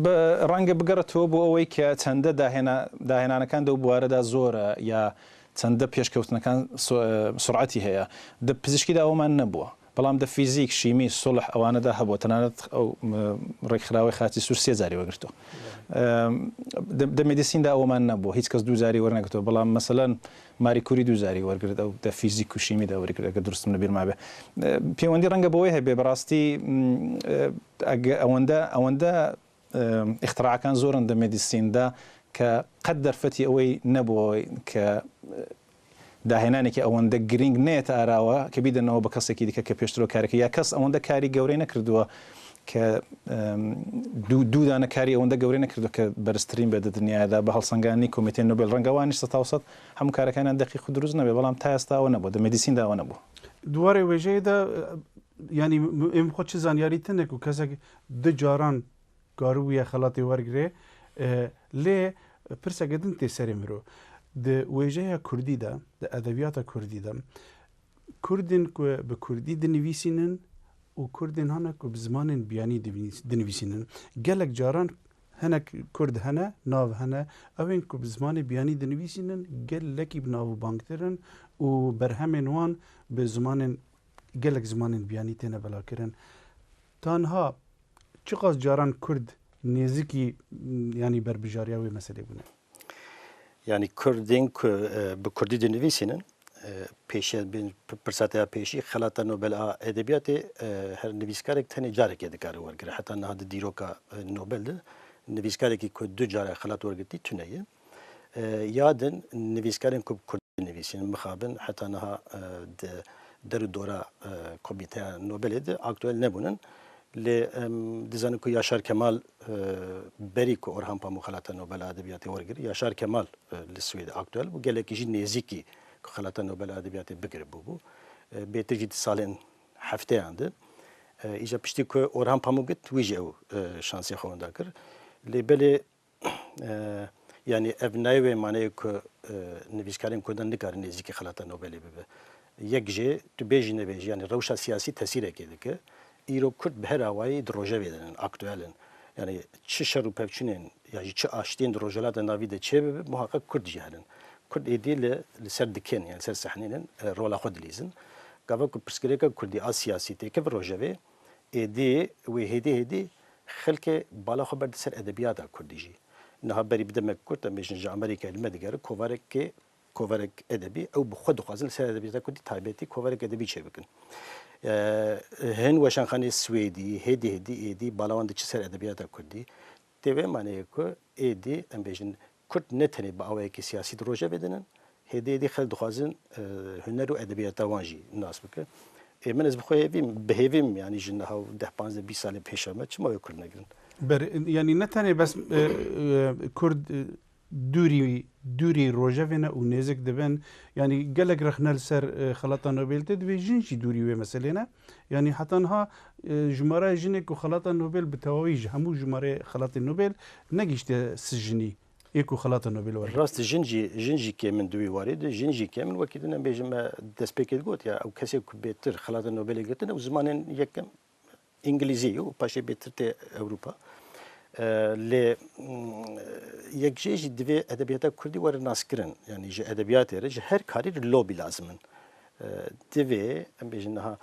بە ڕەنگە بگەڕێتەوە بۆ ئەوەی کە چەندە داهێنانەکان دەو بوارەدا زۆرە یا چەندە پێشکەوتنەکان سرعەتی هەیە. دە پزیشکیدا ئەومان نەبووە، بەڵام دە فیزیک، شیمی، سوڵح ئەوانەدا هەبوو، تەنانەت ئەو ڕێکخراوەی خاچی سوور سێ جاری وەرگرتووە. دە مێدیسیندا ئەوەمان نەبوو، هیچ کەس دوو جاری وەرنەگرتووە، بەڵام مەسەلەن ماری کوری دوو جاری وەرگرت، ئەو دە فیزیک و شیمیدا وەرگرت، ئەگەر دروستم لە بیرما بێ. پەیوەندی ڕەنگە بەوەی هەبێ، بەڕاستی ئەوەندە ئەوەندە ئیختراعەکان زۆرن دە مێدیسیندا کە قەت دەرفەتی ئەوەی نەبووە کە داهێنانێکی ئەوەندە گرینگ نێت ئاراوە کە بیدەنەوە بە کەسێکی دیکە کە پێشترۆ کارەکە یا کەس ئەوەندە کاری گەورەی نەکردووە کە دوو دوو دانە کاری ئەوەندە گەورەی نەکردووە کە بەرزترین بێت دنیادا بە هەڵسەنگانی کۆمیتەی نوبێل. ڕەنگەوانیش سە تاوسەد هەموو کارەکانیان دەقیق و دروست نەبێ، بەڵام تا ئێستا ئەوە نەبووە، دە مێدیسیندا ئەوە نەبوو. Di warê wêjeyê de, yanî, em xwe çi zanyarî tune ku kesek du caran karibûye xelatê wergirê, e, lê pirseke din tê serê miro. Di wêjeya kurdî de, di edebiyata kurdî de, kurdên ku bi kurdî dinivîsînin û kurdên hane ku bi zimanên biyanî dinivîs-, dinivîsînin. Gelek caran hinek kurd hene, nav hene, ew ên ku bi zimanê biyanî dinivîsînin, gelekî bi nav û bangtir in û berhemên wan bi zimanên, gelek zimanên biyanî têne belakirin. Tanha çiqas caran kurd nêzikî, yanî berbijariya wê meselê bûne? Yanî kurdên ku, e, bi kurdî dinivîsînin, e, pêşiya bin, p-, pirsa te ya pêşî, Xelata Nobel a Edebiyatê, e, her nivîskarek tenê carekê dikare wergire. Heta niha di dîroka, e, Nobel de nivîskarekî ku du care xelat wergirtî tune ye. E, ya din nivîskarên ku bi kurdî dinivîsînin, mixabin heta niha, e, di der û dora, e, Komîteya Nobelê de aktuel nebûnin. Lê em dizanin ku Yaşar Kemal, e, berî ku Orhan Pamuk Xelata Nobel a Edebiyatê wergir, Yaşar Kemal, e, li Swêdê aktuel bû. Gelekî jî nêzîkî ku Xelata Nobel a Edebiyatê bigiribûbû. E, bêtir jî di salên hefteyan de. E, îja piştî ku Orhan Pamuk git, wî jî ew, e, şansê xwe winda kir. Lê belê, e, yanî ev nayê wê maneyê ku, e, nivîskarên Kurdan nikarin nêzîkî Xelata Nobelê bibe. Yek jê, tu bêjî nebêjî, yanî rewşa siyasî tesîrekê dike. Îro Kurd bi her awayî di rojevê de ne, aktuel in. Yanî çi şer û pevçûnên ya jî çi aştiyên di Rojhilata Navî de çêbibe, muhaqeq Kurd jî herin. Kurd êdî li, li ser dikên, yanî ser sehnê ne, e, rola xwe dilîzin. Gava ku pirsgirêka Kurdî a siyasî têkeve rojevê, êdî wê hêdî hêdî xelkê bala xwe berde ser edebiyata Kurdî jî. Niha berî bi demek kurt, em bêjin ji Amerîkayê li me digere, kovarekê, kovarek edebî, ew bi xwe dixwazin li ser edebiyata Kurdî taybetî kovarek edebî çêbikin. E, hin weşanxanê Swêdî, hêdî hêdî êdî bala wan diçe ser edebiyata Kurdî. Tê vê maneyê ku êdî, em bêjin, Kurd ne tenê bi awayekî siyasî di rojevê de ne, hêdî hêdî xelk dixwazin, e, huner û edebiyata wan jî nas bike. Ê min ez bi xwe hêvîm, bi hêvîm, yanî ji niha û deh, panzdeh, bîst salên pêşa me çima wê Kurd negirin? Ber, yanî ne tenê bes, e, e, Kurd, e, dûrî, dûrî rojevê ne û nêzik dibin. Yanî gelek rexne li ser, e, Xelata Nobel tê, divê jin jî dûrî wê meselê ne. Yanî heta niha, e, jumara jinê ku Xelata Nobel bi tewawî ji hemû jumarê Xelatê Nobel negihişte sih jinî. Ê ku Xelata Nobel were. Rast, jin jî, jin jî kêm in di wî warî de, jin jî kêm in. Wekî din em bêjin me destpêkê digot ya, ew kesê ku bêtir Xelata Nobelê girtin, ew zimanên yekem îngilîzî û paşê bêtir tê Ewropa. E, lê, mm, yek jê jî divê edebiyata Kurdî were naskirin. Yanî ji edebiyatê re, ji her karî re lobî lazim in. E, divê, em bêjin niha,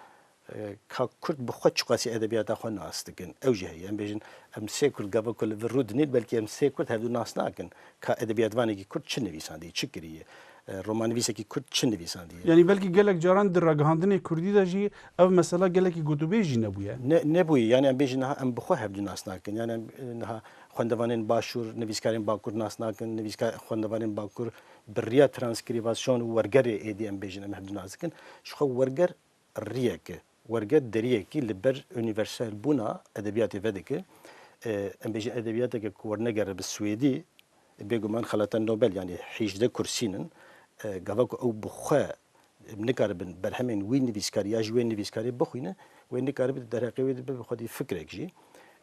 E, ka Kurd bi xwe çiqasî edebiyata xwe nas dikin? Ew jî heye. Em bêjin, em sê Kurd gava ku li vir rûdinîn, belkî em sê Kurd hevdu nas nakin. Ka edebiyatvanekî Kurd çi nivîsandiye, çi kiriye? E, romanivîsekî Kurd çi nivîsandiye? Yanî belkî gelek caran di ragihandinê Kurdî de jî ev mesela gelekî gotûbêj jî nebûye. Ne, nebûye. Yanî em bêjin niha em bi xwe hevdu nas nakin. Yanî em, e, niha xwendevanên Başûr, nivîskarên Bakur nas nakin. Nivîska-, xwendevanên Bakur bi riya transkrîbasyon û wergerê êdî em bêjin em hevdu nas dikin. Ji xwe werger riyek e. Werger deriyekî li ber unîversal bûna edebiyatê vedike. E, em bêjin edebiyateke ku wernegere bi Swêdî, bêguman xelata Nobel, yanî hîjdeh kursî nin. E, gava ku ew bi xwe nikaribin berhemên wî nivîskarî ya ji wê nivîskarê bixwîne, wê nikaribin di derheqê wê de bibe xwedî fikrek jî.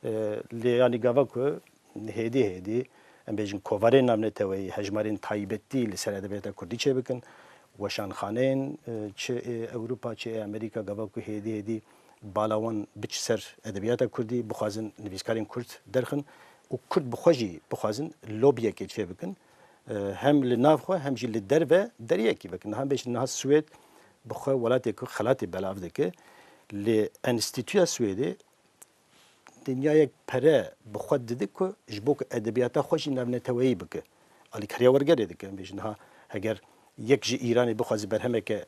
E, lê yanî gava ku hêdî hêdî, em bêjin, kovarên navneteweyî, hejmarên taybetî li ser edebiyata kurdî çêbikin. Weşanxaneyên, e, çi ê Ewropa, çi ê Amerîka, gava ku hêdî hêdî bala wan biçe ser edebiyata kurdî, bixwazin nivîskarên kurd derxin û kurd bi xwe jî bixwazin lobiyekê çêbikin. E, hem li nav xwe, hem jî li derve deriyekî vekin. Niha bêjin, niha Swêd bi xwe welatê ku xelatê belav dike. Lê Enstîtuya Swêdê dinyayek pere bi xwe dide ku ji bo ku edebiyata xwe jî navneteweyî bike. Alîkariya wergerê dike. Em bêjin, niha heger yek ji Îranê bixwaze berhemeke,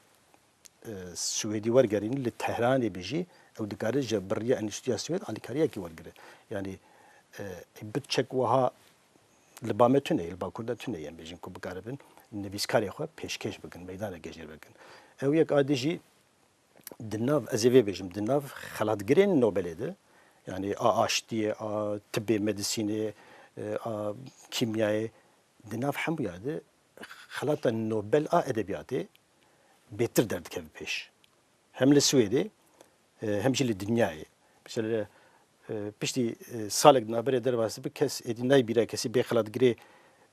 e, Swêdî wergerîne, li Tehranê be jî, ew dikare ji bi riya Enstîtuya Swêd alîkariyekî wergire. Yanî, e, bi çek wiha li ba me tune ye, li Bakur de tune ye, em bêjin, ku bikaribin nivîskarê xwe pêşkêş bikin, meydaneke jêr bikin. Ew yek a dî jî di nav, ez ê vê bêjim, di nav xelatgirên Nobelê de, yanî a aştiyê, a tibê, medisînê, e, a kîmyayê, di nav hemûya de xelata Nobel a edebiyatê bêtir derdikeve pêş. Hem li Swêdê, e, hem jî li dinyayê. Mesela, e, piştî, e, salek di navberê derbas dibe, kes êdî nayê bîra kesî bê xelatgirê,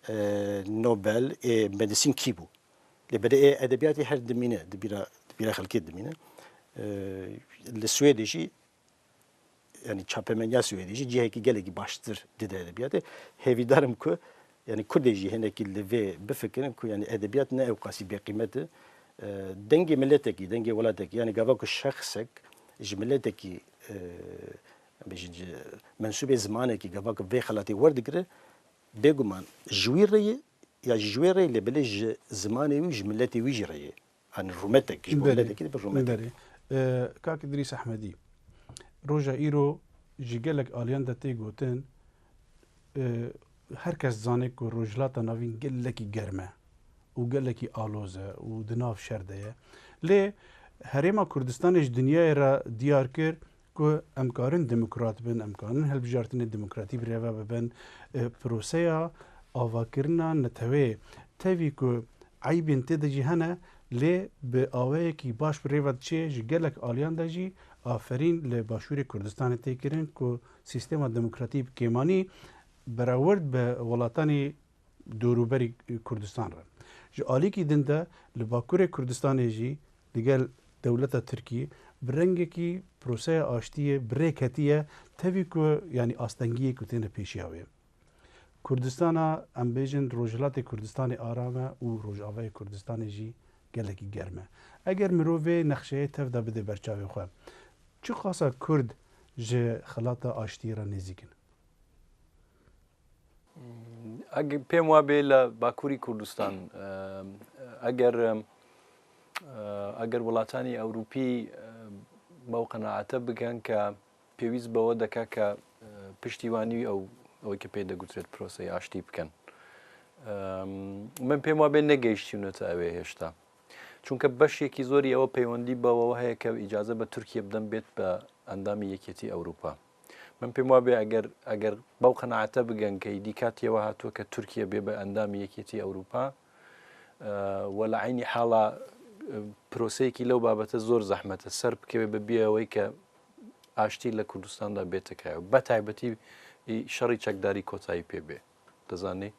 e, Nobel ê medisîn kî bû. Lê belê ê edebiyatê her dimîne, di bîra, di bîra xelkê dimîne. E, li Swêdê jî, yanî çapemeniya Swêdê jî cihekî gelekî baştir dide edebiyatê. Hêvîdar im ku, yanî Kurdê jî hinekî li vê bifikirin ku, yanî edebiyat ne ewqasî bêqîmet e. E, dengê miletekî, dengê welatekî, yanî gava ku şexsek ji miletekî, e, em bêjin, ji mensûbê zimanekî gava ku vê xelatê werdigire, bêguman ji wî re ye, ya jî ji wê re ye, lê belê ji zimanê wî, ji miletê wî jî re ye. An rûmetek, ji bo Belê, miletekî dibe rûmetek. Belê. E, Kak Îdrîs Ehmedî, roja îro ji gelek aliyan de tê gotin, e, her kes dizane ku Rojhilata Navîn gelekî germ e û gelekî aloz e û di nav şer de ye. Lê Herêma Kurdistanê ji dinyayê re diyar kir ku em karin demokrat bin, em karin hilbijartinê demokratî bi rê ve bibin. E, proseya avakirina neteweyê, tevî ku eybên tê de jî hene, lê bi awayekî baş bi rê ve diçe, ji gelek aliyan de jî aferîn li Başûrê Kurdistanê tê kirin ku sîstema demokratî bi kêmanî berawerd bi welatanê dorûberî Kurdistan re. Ji alîkî din de li Bakurê Kurdistanê jî li gel dewleta Tirkî bi rengekî proseya aştiyê bi rê ketiye, tevî ku, yanî, astengiyê ku têne pêşiya wê. Kurdistana, em bêjin, Rojhilatê Kurdistanê aram e û Rojavayê Kurdistanê jî gelekî germ e. Eger mirov vê nexşeyê tev de bide ber çavê xwe, çiqasa Kurd ji xelata aştiyê re nêzîk in? Eg-, pêm wa bê li Bakurî Kurdistan, e, eger, e, eger welatani Ewropî, e, bew qenaete bikin ke pêwîst bewe dike ke, e, piştîwanî ew, ew ke pê de gutirêt proseyê aştî bikin. E, min pêm wa bê negehiştînete ew ê hêşta. Çunke beşekî zorî ewe peywendî bi we heye ke îcaze be Tirkiye bidin bêt be endamî Yekêtî Ewropa. Min pêm wa bê eger, eger bew qenaete bigen ke îdî katiye we hatiye ke Tirkiye bê be endamî Yekêtî Ewropa, e, we li eynî hala, e, proseyekî lew babete zor zehmet e. Ser bikeve bi bîyeweyî ke aştî li Kurdistan de bête kaya. Be taybetî, î, şerî çekdarî kotayî pê bê. Dizanî?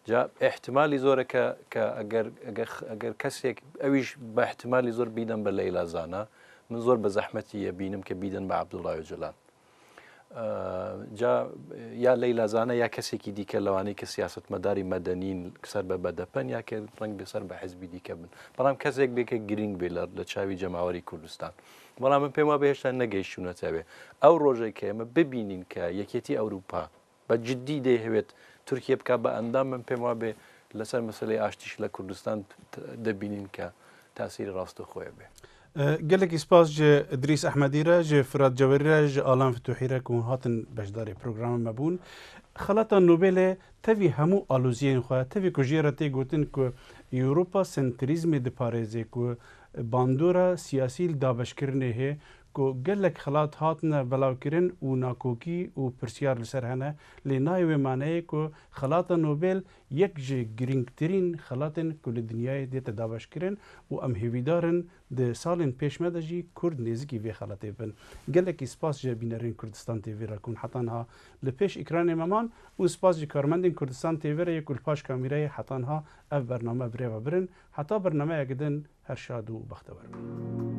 Ca îhtimalî zor e ke, ke eger, eger, eger kesek, ew îş be îhtimalî zor bîdin be Leyla Zana, min zor be zehmetî ye bînim ke bîdin be Abdullah Ocalan. Ca ya Leyla Zane ya kesekî dîke lewanî ke siyasetmedarî medenîn ser be B D P in ya ke reng bê ser be hizbî dîke bin. Belam kesek bê ke girîng bê li, li çavî cemawerî Kurdistan. Belam min pê ma bê hêşta negeyştûne tevê. Ew rojê ke me bibînîn ke Yekêtî Ewropa be ciddî dê hewêt Tirkiye bika be endam, min pê ma bê li ser meseleyê aştî ji le Kurdistan t-, dibînîn ke tesîrê rastixoyê bê. Gelekî spas ji Idrîs Ehmedî re, ji Firat Cewerî re, ji Alan Fituhî re ku hatin beşdarê programa me bûn. Xelata Nobelê tevî hemû aloziyên xwe, tevî ku jê re tê gotin ku Ewropa sentrîzmê diparêzê, ku bandora siyasî li dabeşkirinê hê, ku gelek xelat hatine belavkirin û nakokî û pirsiyar li ser hene, lê nayê wê maneyê ku xelata Nobel yek ji girîngtirîn xelatên ku li dinyayê dête dabeşkirin û em hêvîdar in di salên pêş me de jî Kurd nêzikî vê xelatê bin. Gelekî spas ji bînerên Kurdistan T V re ku heta niha li pêş ekranê me man û spas ji karmendên Kurdistan T V re yê ku li paş kamîreyê heta niha ev bername bi rê ve birin. Heta bernameyek din her şad û bextewer bin.